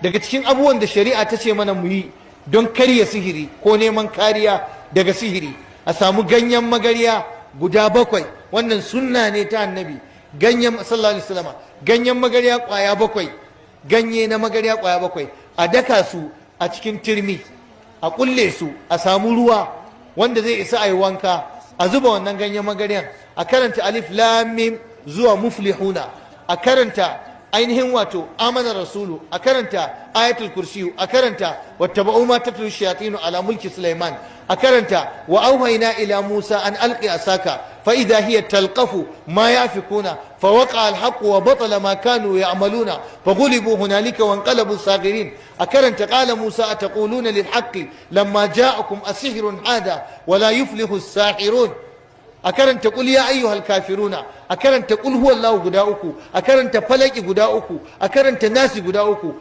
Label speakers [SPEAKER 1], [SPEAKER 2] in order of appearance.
[SPEAKER 1] Daga cikin abubuwan da shari'a ta ce mana mu yi don karya sihiri ko neman kariya daga sihiri, a samu ganyen magarya guda bakwai. Wannan sunna ne ta Annabi, ganyen, sallallahu alaihi wasallama, ganyen magarya kwaya bakwai, ganye na magarya kwaya bakwai, a daka su a cikin turmi, a kulle su, a samu ruwa wanda zai isa a yi wanka, a zuba wannan ganyen magaryan, a karanta alif lam mim zuwa muflihuna, a karanta ainihin wato amana rasulu, a karanta ayatul kursiyu, a karanta wattaba'u ma tatlu shayatinu ala mulki Sulaiman, a karanta wa auhayna ila Musa an alqi asaka fa idha hiya talqafu ma yafikuna fa waqa al haqq wa batala ma kanu ya'maluna fa ghulibu hunalika wa inqalabu saghirin, a karanta qala Musa ataquluna lil haqqi lamma ja'akum asihrun hada wa la yuflihu as-sahirun, a karanta qul ya ayyuhal kafiruna, a karanta qul huwallahu guda uku, a karanta falaki guda uku, a karanta nasi guda uku.